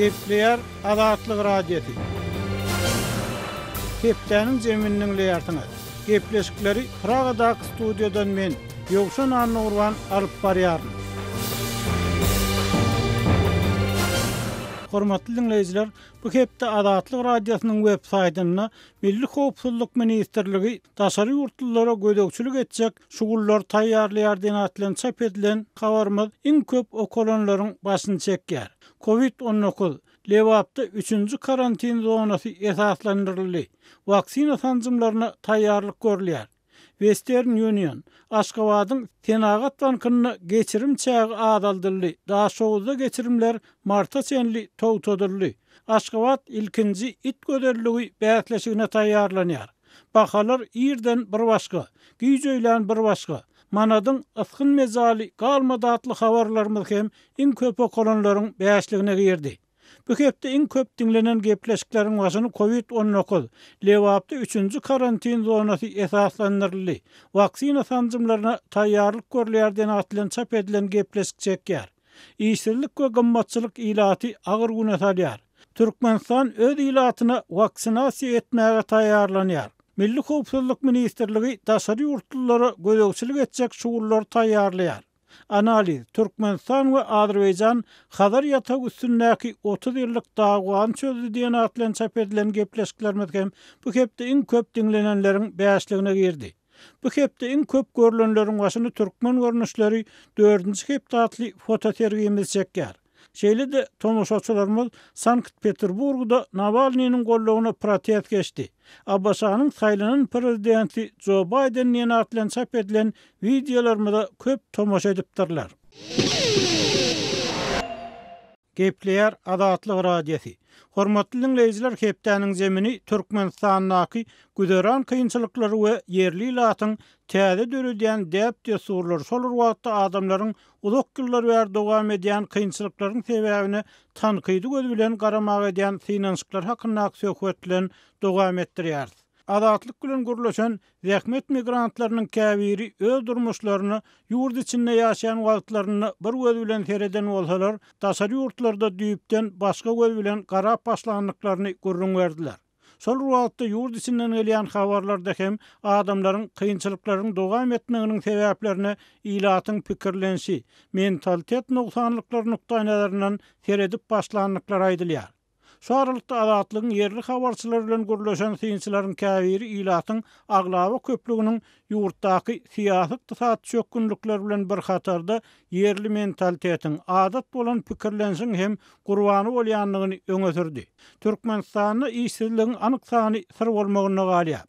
Gepleýär Azatlyk Radiosy. Hepdäniň jemini diňleýärsiňiz. Gepleşikleri Pragadaky studiýadan men, Ýowşan Annagurban alyp barýaryn. Hormatly diňleýjiler, bu hepde Azatlyk Radiosynyň web saýtynda Milli howpsuzlyk ministrligi daşary ýurtlulara gözegçilik etjek şugullary taýýarlaýar diýen at bilen çap edilen habarymyz iň köp okalanlaryň başyny çekýär. Covid 19, Lebapda üçünji karantin zonasy esaslandyryldy. Waksina sanjymlaryna taýýarlyk görülýär. Western Union, Aşgabadyň Senagat bankynda geçirim çägi azaldyldy, Daşoguzda geçirimler marta çenli togtadyldy. Aşgabat ilkinji it gözelligi bäsleşigine taýýarlanýar. Bahalar irden bir başga, giç öýlän bir başga. Manadyň ysgyn-mejaly galmady atly habarlarymyz hem iň köp okalanlaryň bäşligine girdi. Bu hepde iň köp diňlenen gepleşikleriň başyny Covid 19, Lebapda üçünji karantin zonasy esaslandyryldy, waksina sanjymlaryna taýýarlyk görülýär diýen at bilen çap edilen gepleşik çekýär. Işsizlik we gymmatçylyk ilaty agyr güne salýar. Türkmenistan öz ilatyna waksinasiýa etmäge taýýarlanýar. Milli howpsuzlyk ministrligi daşary ýurtlulara gözegçilik etjek şugullary taýýarlaýar. Analiz, Türkmenistan we Azerbaýjan Hazar ýatagy üstündäki 30 ýyllyk dawany çözdi diýen at bilen çap edilen gepleşiklerimiz hem bu hepde iň köp diňlenenleriň bäşligine girdi. Bu hepde iň köp görlenleriň başyny Türkmen görnüşleri dördünji hepde atly fotosergimiz çekýär. Şeýle-de tomaşaçylarymyz Sankt-Peterburgda Nawalnynyň goldawyna protest geçdi. ABŞ-nyň saýlanan prezidenti Jo Baýden diýen at bilen çap edilen wideolarymyza köp tomaşa edipdirler. Gepleýär Azatlyk Radiosy. Hormatly diňleýjiler hepdäniň zemini Türkmenistandaky güzeran kynçylyklary we ýerli ilatyň täze döredýän däp-dessurlary şol bir wagtda adamlaryň uzak ýyllar bäri dowam edýän kynçylyklaryň sebäbine tankydy göz bilen garamaga edýän synanyşyklary hakyndaky söhbet bilen dowam etdirýäris. Azatlyk bilen gürleşen zähmet migrantlarynyň käbiri öz durmuşlaryna ýurt içinde ýaşaýan wagtlarynda bir göz bilen sereden bolsalar, daşary ýurtlarda düýpden başga göz bilen garap başlandyklaryny gürrüň berdiler. Şol bir wagtda ýurt içinden gelýän habarlarda hem adamlaryň kynçylyklaryň dowam etmeginiň sebäplerine ilatyň pikirlenişi, mentalitet nogsanlyklary nukdaýnazaryndan seredip başlandyklary aýdylýar. Şu aralykda Azatlygyň ýerli habarçylary bilen gürleşen synçylaryň käbiri ilatyň aglaba köplüginiň ýurtdaky syýasy-ykdysady çökgünlikler bilen bir hatarda ýerli mentalitetiň, adat bolan pikirlenişiň hem gurbany bolýandygyny öňe sürdi. Türkmenistanda işsizligiň anyk sany syr bolmagynda galýar.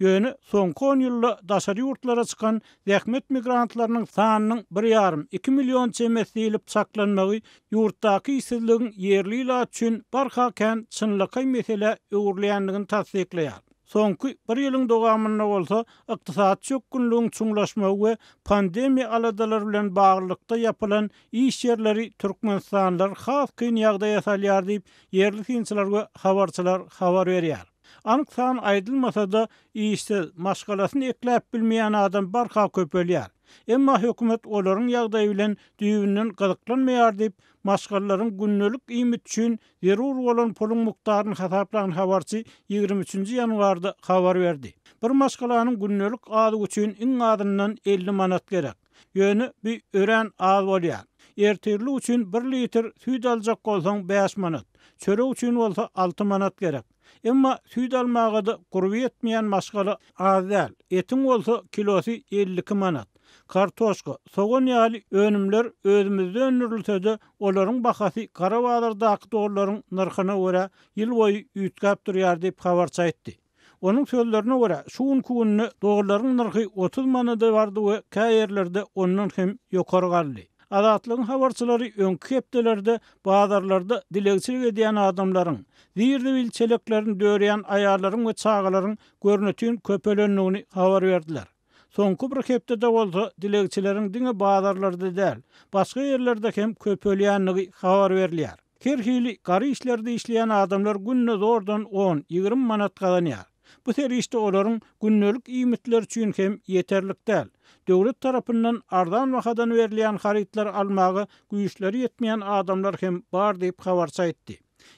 Ýöne soňky on ýylda daşary ýurtlara çykan zähmet migrantlarynyň sanynyň bir ýarym, iki million çemesi diýlip çaklanmagy ýurtdaky işsizligiň ýerli ilat üçin barha kän çynlakaý meselä öwrülýändigini tassyklaýar. Soňky bir ýylyň dowamynda bolsa ykdysady çökgünligiň çuňlaşmagy we pandemiýa aladalary bilen baglylykda ýapylan iş ýerleri türkmenistanlylary has kyn ýagdaýa salýar diýip, ýerli synçylar we habarçylar habar berýär. Anyk san aýdylmasa-da, işsiz, maşgalasyny ekläp bilmeýän adam barha köpelýär. Emma hökümet olaryň ýagdaýy bilen düýbünden gyzyklanmaýar diýip, maşgalalaryň gündelik iýmit üçin zerur bolan puluň mukdaryny hasaplan habarçy 23 nji ýanwarda habar berdi. Bir maşgalanyň gündelik azygy üçin iň azyndan 50 manat gerek. Ýöne bu örän az bolýar. Ertirlik üçin bir litr süýt aljak bolsaň bäş manat, çörek üçin bolsa alty manat gerek. Emma süýt almaga-da gurby ýetmeýän maşgala az däl. Etiň bolsa kilosy 52 manat. Kartoşka, sogan ýaly önümler özümizde öndürilse-de, olaryň bahasy gara bazardaky dollaryň nyrhyna görä ýylboýy üýtgäp durýar diýip, habarçy aýtdy. Onuň sözlerine görä, şu günki günde dollaryň nyrhy 30 manada bardy we kä ýerlerde ondan hem ýokary galdy. Azatlygyň habarçylary öňki hepdelerde bazarlarda dilegçilik edýän adamlaryň, zir-zibil çeleklerini dörýän aýallaryň we çagalaryň görnetin köpelendigini habar berdiler. Soňky bir hepdede bolsa dilegçileriň diňe bazarlarda däl, başga ýerlerde hem köpelýändigi habar berilýär. Her hili gara işlerde işleýän adamlar günde zordan on, 20 manat gazanýar. Bu serişde olaryň gündelik iýmitleri üçin hem ýeterlik däl. Döwlet tarapyndan arzan bahadan berilýän harytlary almaga güýçleri ýetmeýän adamlar hem bar diýip, habarçy aýtdy.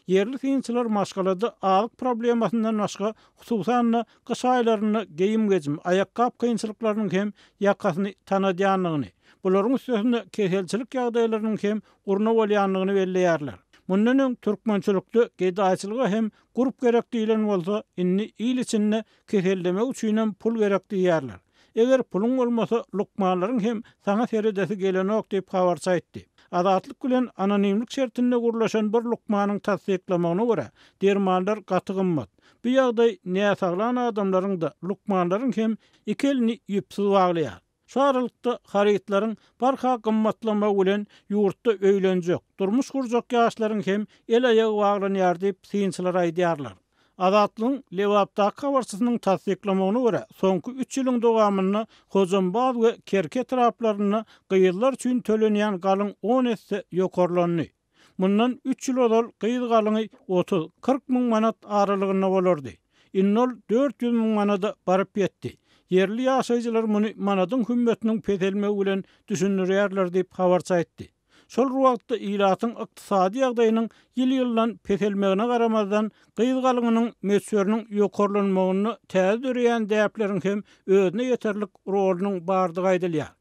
Ýerli synçylar maşgalada azyk problemasyndan başga, hususan-da, gyş aýlarynda geýim-gejim, aýakgap kynçylyklarynyň hem ýakasyny tanadýandygyny, bularyň üstesine keselçilik ýagdaýlarynyň hem gurna bolýandygyny belleýärler. Mundan öň türkmençilikde gedaýçylyga hem gurp gerek diýlen bolsa, indi il içinde kesellemek üçinem pul gerek diýýärler. Eger puluň bolmasa, lukmanlaryň hem saňa seredesi gelenok diýip, habarçy aýtdy. Azatlyk bilen anonimlik şertinde gürleşen bir lukmanyň tassyklamagyna görä, dermanlar gaty gymmat. Bu ýagdaý näsaglan adamlaryň-da, lukmanlaryň hem iki elini ýüpsüz baglaýar. Şu aralykda, harytlaryň barha gymmatlamagy bilen ýurtda öýlenjek, durmuş gurjak ýaşlaryň hem el-aýagy baglanýar diýip, synçylar aýdýarlar. Azatlygyň Lebapdaky habarçysynyň tassyklamagyna görä, soňky üç ýylyň dowamynda Hojambaz we Kerki etraplarynda gyzlar üçin tölenýän galyň on esse ýokarlandy. Mundan üç ýyl ozal gyz galyňy 30, 40 müň manat aralygynda bolardy. Indi ol 400 müň manada baryp ýetdi. Ýerli ýaşaýjylar muny manadyň hümmetiniň peselmegi bilen düşündirýärler diýip, habarçy aýtdy. Şol bir wagtda, ilatyň ykdysady ýagdaýynyň ýyl-ýyldan peselmegine garamazdan, gyz galyňynyň möçberiniň ýokarlanmagynda täze döreýän däpleriň hem özüne ýeterlik rolunyň bardygy aýdylýar.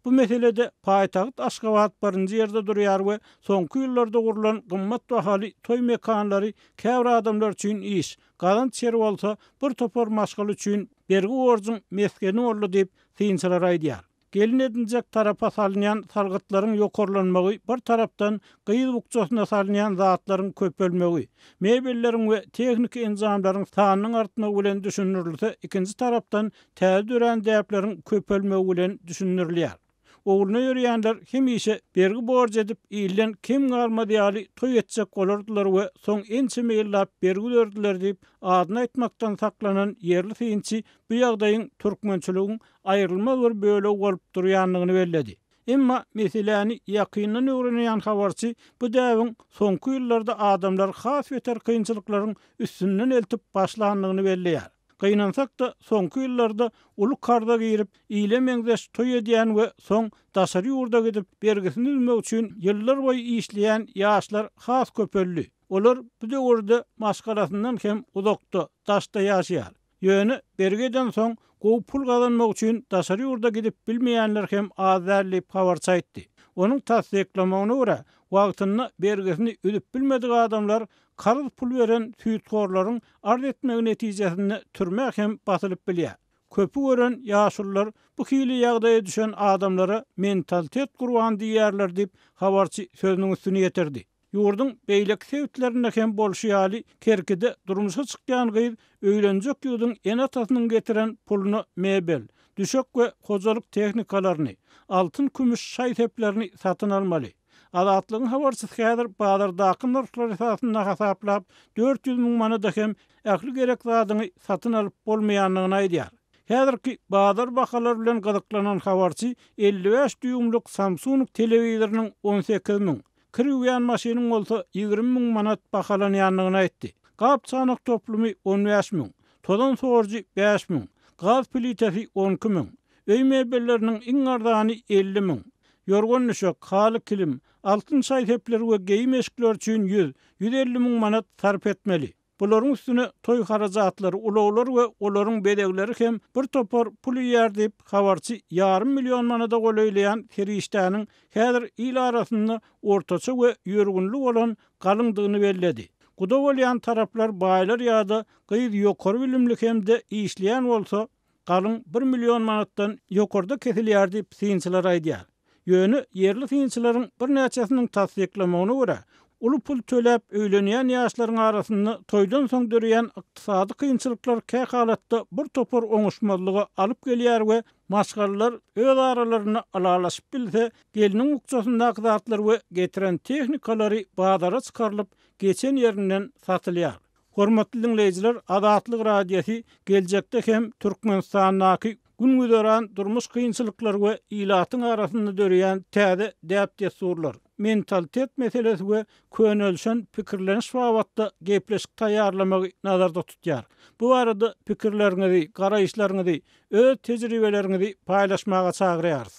Bu meselede paýtagt Aşgabat birinji ýerde durýar we soňky ýyllarda gurlan gymmat bahaly toý mekanlary käbir adamlar üçin iş, gazanç ýeri bolsa, bir topar maşgala üçin bergi-borjuň mesgeni boldy diýip, synçylar aýdýar. Gelin edinjek tarapa salynýan salgytlaryň ýokarlanmagy bir tarapdan gyz bukjasyna salynýan zatlaryň köpelmegi, mebelleriň we tehniki enjamlaryň sanynyň artmagy bilen düşündirilse, ikinji tarapdan täze dörän däpleriň köpelmegi bilen düşündirilýär. Ogluna ýörýänler hemişe bergi-borç edip ilden kem galmaz ýaly toý etjek bolardylar we soň ençeme ýyllap bergi üzerdiler diýip, adyny aýtmakdan saklanan ýerli synçy bu ýagdaýyň türkmençiligiň aýrylmaz bir bölegi bolup durýandygyny belledi. Emma meseläni ýakyndan öwrenýän habarçy bu däbiň soňky ýyllarda adamlary has beter kynçylyklaryň üstünden eltip başlandygyny belleýär. Gynansak-da, soňky ýyllarda uly karza girip, ile meňzeş toý edýän we soň daşary ýurda gidip, bergisini üzmek üçin ýyllarboýy işleýän ýaşlar has köpeldi. Olar bu döwürde maşgalasyndan hem uzakda, daşda ýaşaýar. Ýöne bergi edensoň, gowy pul gazanmak üçin daşary ýurda gidip bilmeýänler hem az däl diýip, habarçy aýtdy. Onuň tassyklamagyna görä, wagtynda bergisini üzüp bilmedik adamlar karz pul beren süýthorlaryň arz etmegi netijesinde türmä hem basylyp bilýär. Köpi gören ýaşulular bu hili ýagdaýa düşen adamlara mentalitet gurbany diýýärler diýip, habarçy sözüniň üstüni ýetirdi. Ýurduň beýleki sebitlerinde hem bolşy ýaly, Kerkide durmuşa çykýan gyz öýlenjek ýigidiň ene-atasynyň getiren puluna mebel, düşek we hojalyk tehnikalaryny, altyn-kümüş şaý-seplerini satyn almaly. Azatlygyň habarçysy häzir bazardaky nyrhlar esasynda hasaplap, 400 müň manada hem ähli gerek zadyňy satyn alyp bolmaýandygyny aýdýar. Häzirki bazar bahalary bilen gyzyklanan habarçy 55 dýuýmlyk Samsung telewizorynyň 18 müň, Kir ýuwýan maşynyň bolsa 20 müň manat bahalanýandygyny aýtdy. Gap-çanak toplumy 15 müň, tozan sorujy 5 müň, gaz plitesi 12 müň, öý mebelleriniň iň arzany 50 müň, ýorgan-düşek, haly-kilim, altyn şaý-sepler we geýim-eşikler üçin 100, 150 müň manat sarp etmeli. Bularyň üstüne toý harajatlary, ulaglar we olaryň bezegleri hem bir topar pul iýýär diýip, habarçy ýarym million manada golaýlaýan serişdäniň häzir il arasynda ortaça we ýörgünli bolan galyňdygyny belledi. Guda bolýan taraplar baýlar ýa-da gyz ýokary bilimli hem-de işleýän bolsa, galyň bir million manatdan ýokarda kesilýär diýip, synçylar aýdýar. Ýöne ýerli synçylaryň birnäçesiniň tassyklamagyna görä, uly pul töläp öýlenýän ýaşlaryň arasynda toýdan soň döreýän ykdysady kynçylyklar kähalatda bir topar oňuşmazlyga alyp gelýär we maşgalalar öz aralarynda ylalaşyp bilse, gelniň bukjasyndaky zatlar we getiren tehnikalary bazara çykarylyp, geçen ýerinden satylýar. Hormatly diňleýjiler, Azatlyk Radiosy geljekde hem Türkmenistandaky gün-güzeran durmuş kynçylyklary we ilatyň arasynda döreýän täze däp-dessurlar, mentalitet meselesi we könelişen pikirleniş babatda gepleşik taýýarlamagy nazarda tutýar. Bu barada pikirleriňizi, garaýyşlaryňyzy, öz tejribeleriňizi paýlaşmaga çagyrýarys.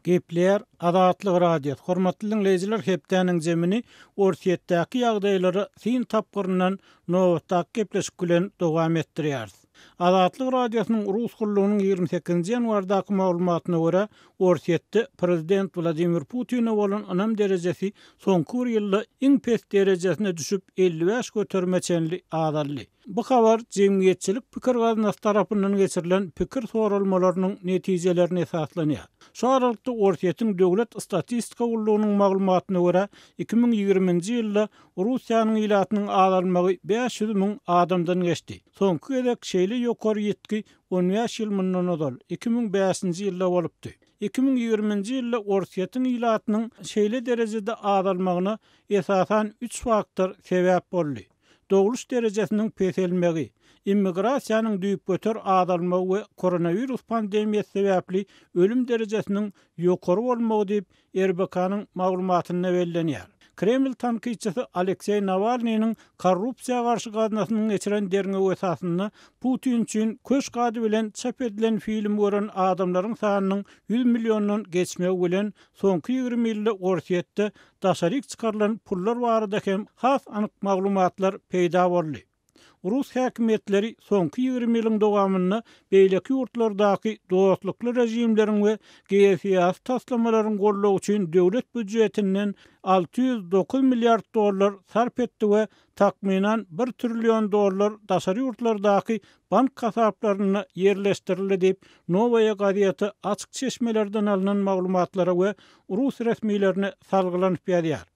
Gepleýär Azatlyk Radiosy, Hormatly diňleýjiler hepdäniň zemini Orsýetdäki ýagdaýlara syn tapgyryndan nobatdaky gepleşik bilen dowam etdirýäris. Azatlyk Radiosynyň Rus gullugynyň 28 nji ýanwardaky maglumatyna görä, Orsýetde prezident Wladimir Putine bolan ynam derejesi soňky bir ýylda iň pes derejesine düşüp, 55 göterime çenli azaldy. Bu habar Jemgyýetçilik pikir gaznasy tarapyndan geçirilen pikir soralmalarynyň netijelerine esaslanýar. Şu aralykda, Orsýetiň Döwlet statistika gullugynyň maglumatyna görä, 2020-nji ýylda Russiýanyň ilatynyň azalmagy 500 müň adamdan geçdi. Soňky gezek şeýle ýokary ýitgi on bäş ýyl mundan ozal, 2005-nji ýylda bolupdy. 2020-nji ýylda Orsýetiň ilatynyň şeýle derejede azalmagyna esasan üç faktor sebäp boldy. dogluş derejesiniň peselmegi, immigrasiýanyň düýpgöter azalmagy we koronawirus pandemiýasy sebäpli ölüm derejesiniň ýokary bolmagy diýip, RBK-nyň maglumatynda bellenýär. Kreml tankytçysy Alekseý Nawalnynyň korrupsiýa garşy gaznasynyň geçiren derňewi esasynda Putin üçin köşk ady bilen çap edilen filmi gören adamlaryň sanynyň 100 milliondan geçmegi bilen soňky 20 ýylda Orsýetde daşaryk çykarylan pullar barada hem has anyk maglumatlar peýda boldy. Rus häkimiýetleri soňky 20 ýylyň dowamynda beýleki ýurtlardaky dostlukly režimleriň we geosyýasy taslamalaryň goldawy üçin döwlet býujetinden 609 milliard dollar sarp etdi we takmynan bir trillion dollar daşary ýurtlardaky bank hasaplarynda ýerleşdirildi diýip, Nowaýa gazeta açyk çeşmelerden alnan maglumatlara we rus resmilerine salgylanyp ýazýar.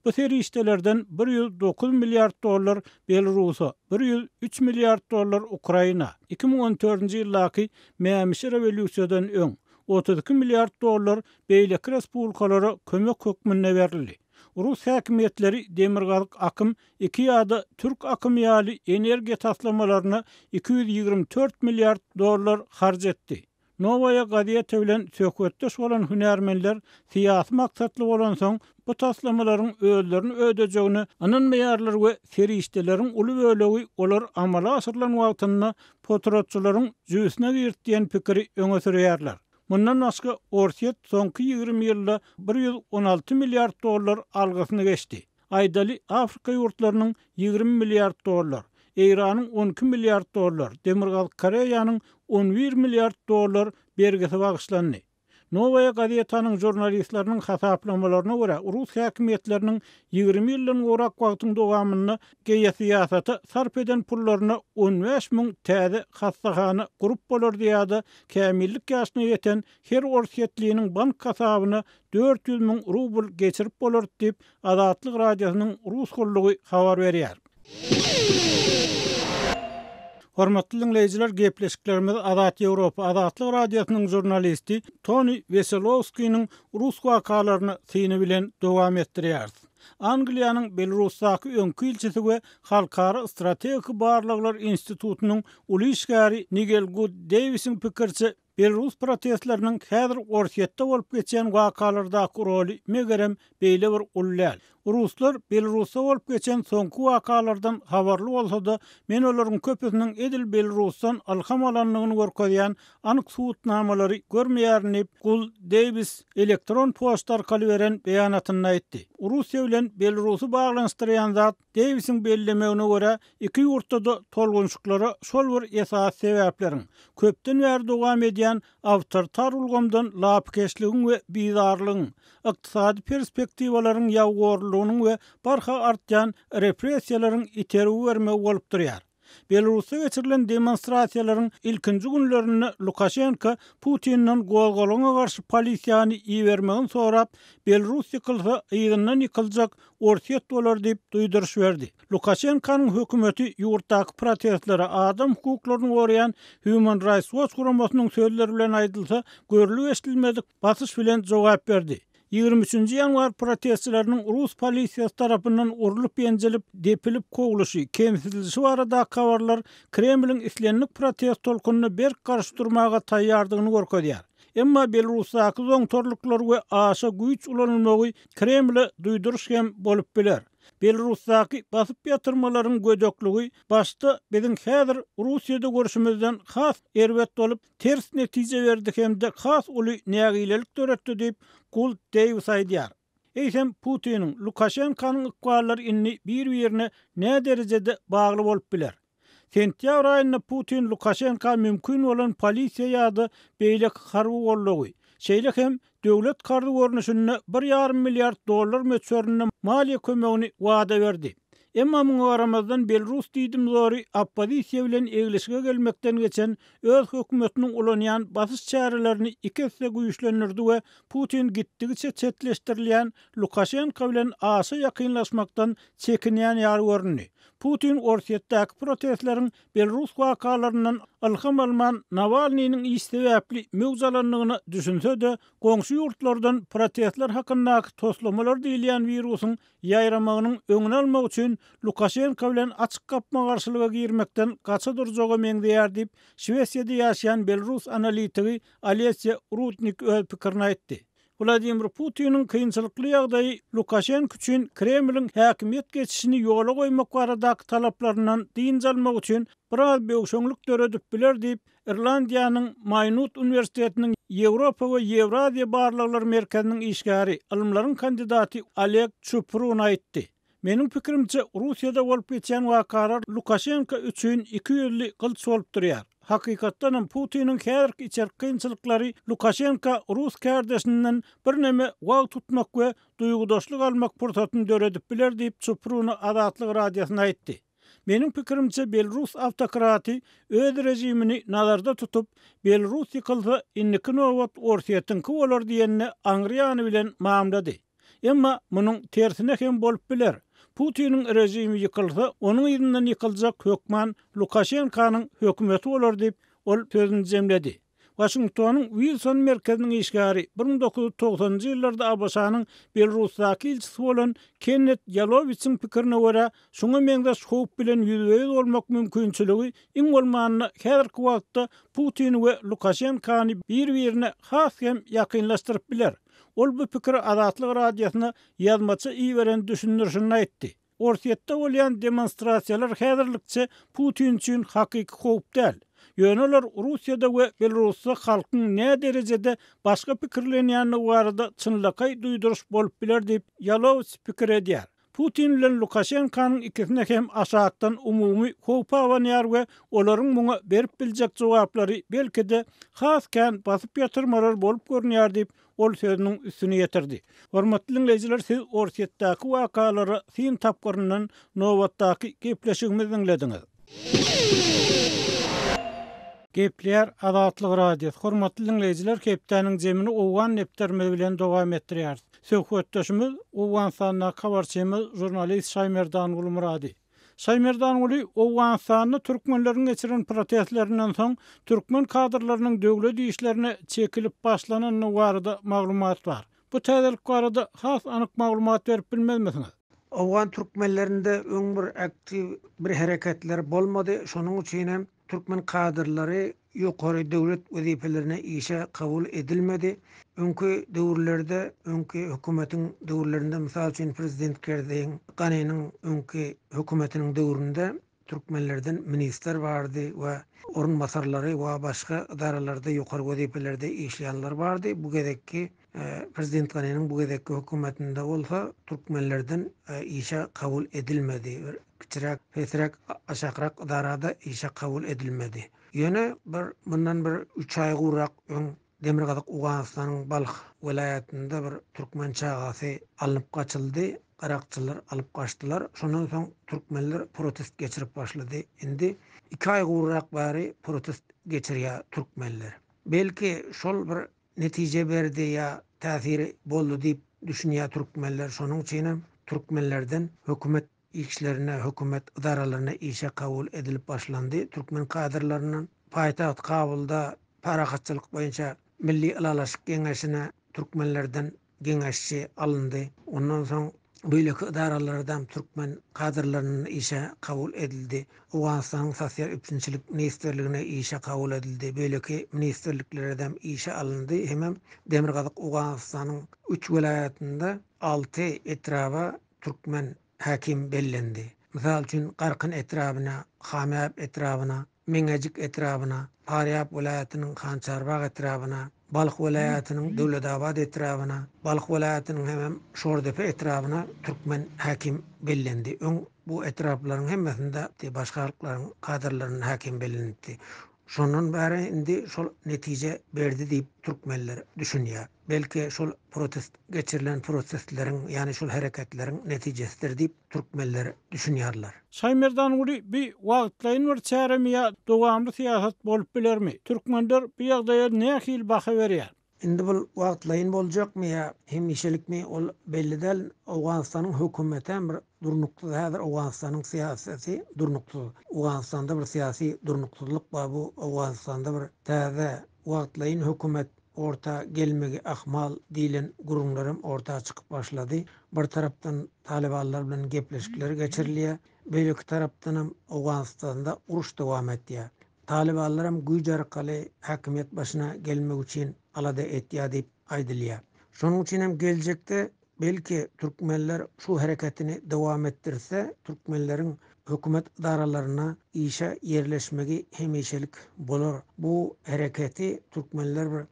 Bu serişdelerden 109 milliard dollar Belarusa, 103 milliard dollar Ukraina, 2014-nji ýyldaky mämişi rewolýusiýadan öň, 32 milliard dollar beýleki respublikalara kömek hökmünde berildi. Rus häkimiýetleri Demirgazyk akym iki ýa-da Türk akymy ýaly energiýa taslamalaryna 224 milliard dollar harç etdi. Nowaýa gazeta bilen söhbetdeş bolan hünärmenler syýasy maksatly bolansoň, bu taslamalaryň özlerini ödejegine ynanmaýarlar we serişdeleriň uly bölegi olar amala aşyrylan wagtynda potratçylaryň jübüsine girdi diýen pikiri öňe sürýärler. Mundan başga, Orsýet soňky 20 ýylda 116 milliard dollar algysyny geçdi. Aýdaly, Afrika ýurtlarynyň 20 milliard dollar, Eýranyň 12 milliard dollar, Demirgazyk Koreýanyň 11 milliard dollar bergisi bagyşlandy. Nowaýa gazetanyň žurnalistleriniň hasaplamalaryna görä, rus häkimiýetleriniň 20 ýyldan gowrak wagtyň dowamynda geosyýasata sarp eden pullaryna 15 müň täze hassahana gurup bolardy ýa-da kämillik ýaşyna ýeten her orsýetliniň bank hasabyna 400 müň rubl geçirip bolardy diýip, Azatlyk Radiosynyň Rus gullugy habar berýär. Hormatly diňleýjiler, gepleşiklerimizi Azat Ýewropa Azatlyk Radiosynyň žurnalisti Toni Weselowskiniň rus wakalaryna syny bilen dowam etdirýäris. Angliýanyň Belarusdaky öňki ilçisi we Halkara strategik barlaglar institutynyň uly işgäri Nigel Gud Deýwisiň pikiriçe, Belarus protestleriniň häzir Orsýetde bolup geçýän wakalardaky roly megerem beýle bir uly däl. Ruslar Belarusda bolup geçen soňky wakalardan habarly bolsa-da, men olaryň köpüsiniň edil Belarusdan ylham alandygyny görkezýän anyk subutnamalary görmeýärin diýip, Gul Deýwis elektron poçta arkaly beren beýanatynda aýtdy. Russiýa bilen Belarusy baglanyşdyrýan zat Deýwisiň bellemegine görä, iki ýurtda-da tolgunşyklara şol bir esasy sebäpleriň, köpden bäri dowam edýän awtoritar ulgamdan lapykeçligiň we bizarlygyň, ykdysady perspektiwalaryň ýabygorlulygynyň we barha artýan repressiýalaryň itergi bermegi bolup durýar. Belarusda geçirilen demonstrasiýalaryň ilkinji günlerinde Lukaşenko Putinden gozgalaňa garşy polisiýany ibermegini sorap, Belarus ýykylsa, yzyndan ýykyljak Orsýet bolar diýip duýduryş berdi. Lukaşenkonyň hökümeti ýurtdaky protestlere adam hukuklaryny goraýan Human Rights Watch guramasynyň sözleri bilen aýdylsa, görlüp-eşidilmedik basyş bilen jogap berdi. 23-nji ýanwar protestçileriniň rus polisiýasy tarapyndan urlup-ýenjilip, depilip kowluşy, kemsidilişi baradaky habarlar Kremliň islendik protest tolkunyna berk garşy durmaga taýýardygyny görkezýär. Emma Belarusdaky zoňtarlyklar we aşa güýç ulanylmagy Kremle duýduryş hem bolup biler. Belarusdaky basyp ýatyrmalaryň gödekligi başda biziň häzir Russiýada görşümizden has erbet bolup, ters netije berdi hem-de has uly nägilelik döretdi diýip, Guld Deýwis aýdýar. Eýsem, Putiniň, Lukaşenkanyň ykballary indi bir-birine näderejede bagly bolup biler? Sentýabr aýynda Putin Lukaşenka mümkin bolan polisiýa ýa-da beýleki harby goldawy, şeýle hem döwlet karzy görnüşinde bir ýarym milliard dollar möçberinde maliýe kömegini wada berdi. Emma muňa garamazdan belrus diýdimzory oppozisiýa bilen eglişige gelmekden geçen öz hökümetiniň ulanýan basyş çärelerini iki esse güýçlendirdi we Putin gitdigiçe çetleşdirilýän Lukaşenko bilen aşa ýakynlaşmakdan çekinýän ýaly göründi. Putin Orsýetdäki protestleriň belrus wakalaryndan ylham alman Nawalnynyň iş sebäpli möwç alandygyna düşünse-de, goňşy ýurtlardan protestler hakyndaky toslamalar diýilýän wirusyň ýaýramagynyň öňüni almak üçin Lukaşenko bilen açyk gapma-garşylyga girmekden gaça durjaga meňzeýär diýip, Şwesiýada ýaşaýan belrus analitigi Olesýa Rudnik öz pikirini aýtdy. Wladimir Putiniň kynçylykly ýagdaýy Lukaşenko üçin Kremliň häkimiýet geçişini ýola goýmak baradaky talaplaryndan dynç almak üçin biraz böwşeňlik döredip biler diýip, Irlandiýanyň Maýnut uniwersitetiniň Ýewropa we Ýewraziýa barlaglary merkeziniň işgäri, ylymlaryň kandidaty Oleg Çuprun aýtdy. Meniň pikirimçe, Russiýada bolup geçýän wakalar Lukaşenko üçin ikiýüzli gylyç bolup durýar. Hakykatdanam, Putiniň häzirki içerki kynçylyklary Lukaşenka rus kärdeşinden birneme wagt tutmak we duýgudaşlyk almak pursatyny döredip biler diýip, Çupruna Azatlyk Radiosyna aýtdy. Meniň pikirimçe, belrus awtokraty öz režimini nazarda tutup, Belrus ýykylsa, indiki nobat Orsýetiňki bolar diýenine aňry ýany bilen mamlady. Emma munuň tersine hem bolup biler. Putiniň režimi ýykylsa, onuň yzyndan ýykyljak hökman Lukaşenkanyň hökümeti bolar diýip, ol sözüni jemledi. Waşingtonyň Wilson merkeziniň işgäri, 1990-njy ýyllarda ABŞ-nyň Belarusdaky ilçisi bolan Kennet Ýalowiçiň pikirine görä, şuňa meňzeş howp bilen ýüzbe-ýüz bolmak mümkinçiligi iň bolmanda häzirki wagtda Putini we Lukaşenkany bir-birine has hem ýakynlaşdyryp biler. Ol bu pikiri Azatlyk Radiosyna ýazmaça iberen düşündirişinde aýtdy. Orsýetde bolýan demonstrasiýalar häzirlikçe Putin üçin hakyky howp däl. Ýöne olar Russiýada we Belarusda halkyň näderejede başga pikirlenýändigi barada çynlakaý duýduryş bolup biler diýip, Ýalowits pikir edýär. Putin bilen Lukaşenkanyň ikisine hem aşakdan umumy howp abanýar we olaryň muňa berip biljek jogaplary belki-de has kän basyp ýatyrmalar bolup görünýär diýip, ol sözüniň üstüni ýetirdi. Hormatly diňleýjiler, siz Orsýetdäki wakalara syn tapgyryndan nobatdaky gepleşigimizi diňlediňiz. Gepleýär Azatlyk Radiosy. Hormatly diňleýjiler, hepdäniň jemini owgan depderimiz bilen dowam etdirýäris. Söhbetdeşimiz Owganystandaky habarçymyz, žurnalist Şaýmerdan Gulmyrady. Şaýmerdanguly, Owganystanda türkmenleriň geçiren protestlerinden soň türkmen kadrlarynyň döwlet işlerine çekilip başlanandygy barada maglumat bar. Bu täzelik barada has anyk maglumat berip bilmezmisiňiz? Owgan türkmenlerinde öň bir aktiw bir hereketler bolmady, şonuň üçin hem Türkmen kadrlary ýokary döwlet wezipelerine işe kabul edilmedi. Öňki döwürlerde, öňki hökümetiň döwürlerinde, mysal üçin, prezident Kerzeýiň, Ganiniň öňki hökümetiniň döwründe türkmenlerden ministr bardy we orunbasarlary we başga edaralarda ýokary wezipelerde işleýänler bardy. Bu gezekki Prezident Ganiniň bu gezekki hökümetinde bolsa türkmenlerden işe kabul edilmedi. Bir kiçiräk, pesräk, aşakrak ydarada işe kabul edilmedi. Ýöne bir mundan bir üç aý gowrak öň Demirgazyk Owganystanyň Balh welaýatynda bir türkmen çagasy alnyp gaçyldy, garakçylar alyp gaçdylar. Şondan soň türkmenler protest geçirip başlady. Indi iki aý gowrak bäri protest geçirýär türkmenler. Belki şol bir netije berdi ýa täsiri boldy diýip düşünýär türkmenler şonuň üçinem türkmenlerden hökümet işlerine hökümet ydaralaryna işe kabul edilip başlandy türkmen kadrlaryndan paýtagt Kabulda parahatçylyk boýunça milli ylalaşyk geňeşine türkmenlerden geňeşçi alyndy. Ondan soň beýleki edaralardam türkmen kadrlaryndan işe kabul edildi. Owganystanyň Sosial üpjünçilik ministrligine işe kabul edildi. Beýleki ministrlikleredem işe alyndy. Hemem Demirgazyk Owganystanyň üç welaýatynda alty etraba türkmen. häkim bellendi. Mysal üçin, Garkyn etrabyna, Hamýap etrabyna, Meňejik etrabyna, Farýap welaýatynyň Hançarbag etrabyna, Balh welaýatynyň Döwletabat etrabyna, Balh welaýatynyň hemem Şordepe etrabyna türkmen häkim bellendi. Öň bu etraplaryň hemmesinde başga halklaryň kadrlaryndan häkim bellenipdi. Şondan bäri indi şol netije berdi diýip türkmenler düşünýär. Belki şol protest geçirilen protestleriň ýagny şol hereketleriň netijesidir diýip türkmenler düşünýärler. Şaýmerdanguly bi wagtlaýyn bir çäremi ýa dowamly syýasat bolup bilermi? Türkmenler bu ýagdaýa nähili baha berýär? Indi bul wagtlaýyn boljakmy ýa hemişelikmi ol belli däl. Owganystanyň hökümetem bir durnuksyz häzir Owganystanyň syýasaty durnuksyz. Owganystanda bir syýasy durnuksyzlyk bar bu Owganystanda bir täze wagtlaýyn hökümet orta gelmegi ahmal diýlen gürrüňlerem orta çykyp başlady. Bir tarapdan talybanlar bilen gepleşikler geçirilýär beýleki tarapdanam Owganystanda uruş dowam etýär. Talybanlaram güýç arkaly häkimiýet başyna gelmek üçin alada etýär diýip aýdylýar. Şonuň üçin hem geljekde belki türkmenler şu hereketini dowam etdirse türkmenleriň hökümet ydaralaryna işe ýerleşmegi hemişelik bolar. Bu hereketi türkmenler bir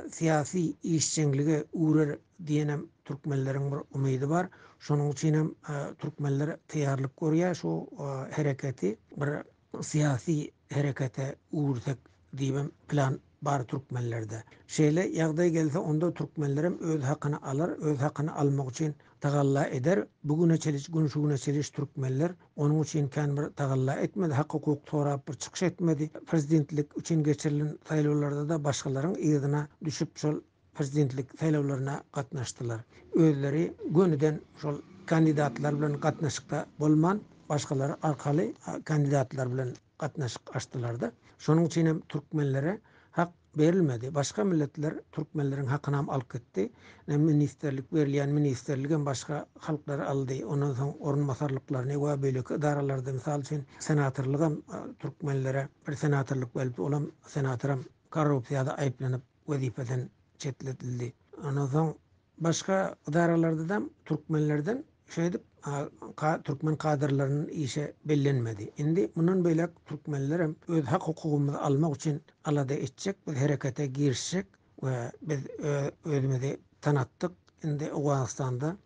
syýasy işjeňlige öwrer diýenem türkmenleriň bir umydy bar. Şonuň üçin hem türkmenler taýýarlyk görýär şu hereketi bir syýasy herekete öwürsek diýibem plan bar türkmenlerde. Şeýle ýagdaý gelse onda türkmenlerem öz hakyny alar, öz hakyny almak üçin tagalla eder. Bu güne çeliş, gün şu güne çeliş türkmenler onuň üçin kän bir tagalla etmedi, hak-hukuk sorap bir çykyş etmedi. Prezidentlik üçin geçirilen saýlawlarda-da başgalaryň yzyna düşüp şol prezidentlik saýlawlaryna gatnaşdylar. Özleri gönüden şol kandidatlar bilen gatnaşykda bolman, başgalar arkaly kandidatlar bilen gatnaşyk açdylar-da. Şonuň üçin hem türkmenlere hak berilmedi. Başga milletler türkmenleriň hakynam alyp gitdi. Ine, ministrlik berilýän ministrligem başga halklar aldy. Ondan soň orunbasarlyklaryny we beýleki edaralarda, mysal üçin, senatorlygam türkmenlere bir senatorlyk berlipdi. Olam senatoram korrupsiýada aýyplanyp wezipeden çetledildi. Ondan soň başga edaralardadam türkmenlerden şeýdip türkmen kadrlarynyň işe bellenmedi. Indi mundan beýläk türkmenlerem öz hak-hukugymyzy almak üçin alada etjek, biz herekete girişjek we biz özümizi tanatdyk. Indi Owganystanda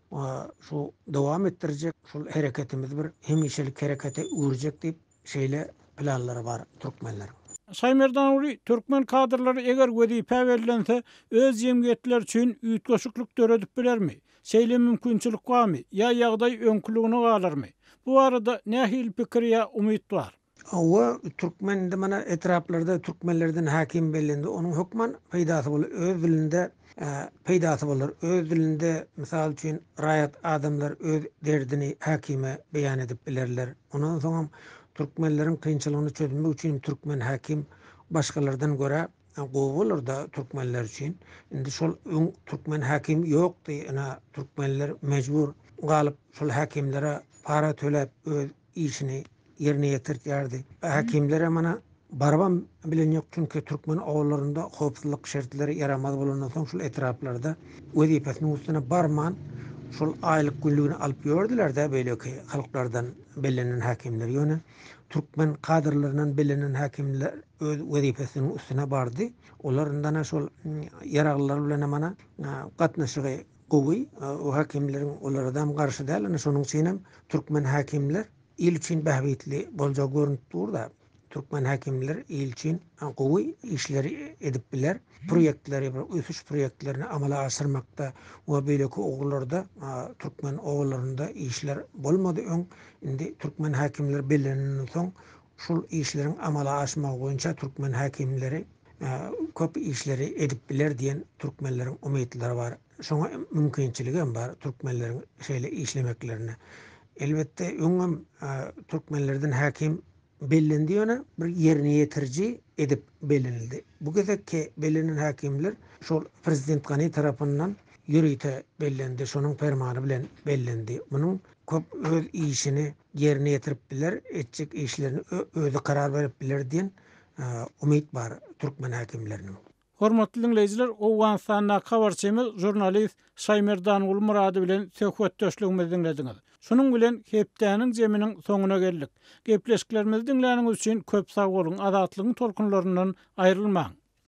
şu dowam etdirjek, şul hereketimizi bir hemişelik herekete öwürjek diýip Şeýle planlary bar türkmenleriň. Şaýmerdanguly, türkmen kadrlary eger wezipä bellense, öz jemgyýetleri üçin üýtgeşiklik döredip bilermi? Şeýle mümkinçilik barmy? Ýa ýagdaý öňküligine galarmy? Bu barada nähili pikir ýa umyt bar? Hawa, türkmen indi mana etraplarda türkmenlerden häkim bellendi, onuň hökman peýdasy bolar, öz dilinde peýdasy bolar, öz dilinde mysal üçin raýat adamlar öz derdini häkime beýan edip bilerler. Ondan soňam türkmenleriň kynçylygyny çözmek üçin türkmen häkim başgalardan görä gowy bolarda türkmenler üçin. Indi şol öň türkmen häkim ýokdy ina türkmenler mejbur galyp şol häkimlere para töläp öz işini ýerine ýetirtýärdi. Häkimlere mana barybam bilen ýok çünki türkmen obalarynda howpsuzlyk şertleri ýaramaz bolandan soň şol etraplarda wezipesiniň üstüne barman şol aýlyk günlügini alyp ýördülerde beýleki halklardan bellenen häkimler ýöne türkmen kadrlaryndan bellenen häkimler öz wezipesiniň üstüne bardy olar indana şol ýaraglylar bilenem mana gatnaşygy gowy o häkimleriň olaradam garşy däl ine şonuň üçinem türkmen häkimler il üçin bähbitli boljagy görünip durda. Türkmen häkimler il üçin gowy işleri edip biler. Proýektleri, bir ösüş proýektlerini amala aşyrmakda we beýleki ugurlarda türkmen obalarynda işler bolmady öň. Indi türkmen häkimler bellenenden soň şul işleriň amala aşmagy boýunça türkmen häkimleri köp işleri edip biler diýen türkmenleriň umytlary bar. Şoňa mümkinçiligem bar türkmenleriň şeýle işlemeklerine. Elbetde öňem türkmenlerden häkim bellendi ýöne bir ýerine ýetiriji edip bellenildi. Bu gezekki bellenen häkimler şol prezident Gani tarapyndan ýörite bellendi, şonuň permany bilen bellendi. Munuň köp öz işini ýerine ýetirip biler, etjek işlerini özi karar berip biler diýen umyt bar türkmen häkimleriniň. Hormatly diňleýjiler, Owganystandaky habarçymyz, žurnalist Şaýmerdanguly Myrady bilen söhbetdeşligimizi diňlediňiz. Şunuň bilen hepdäniň jeminiň soňuna geldik. Gepleşiklerimizi diňläniňiz üçin köp sag boluň, Azatlygyň tolkunlaryndan aýrylmaň!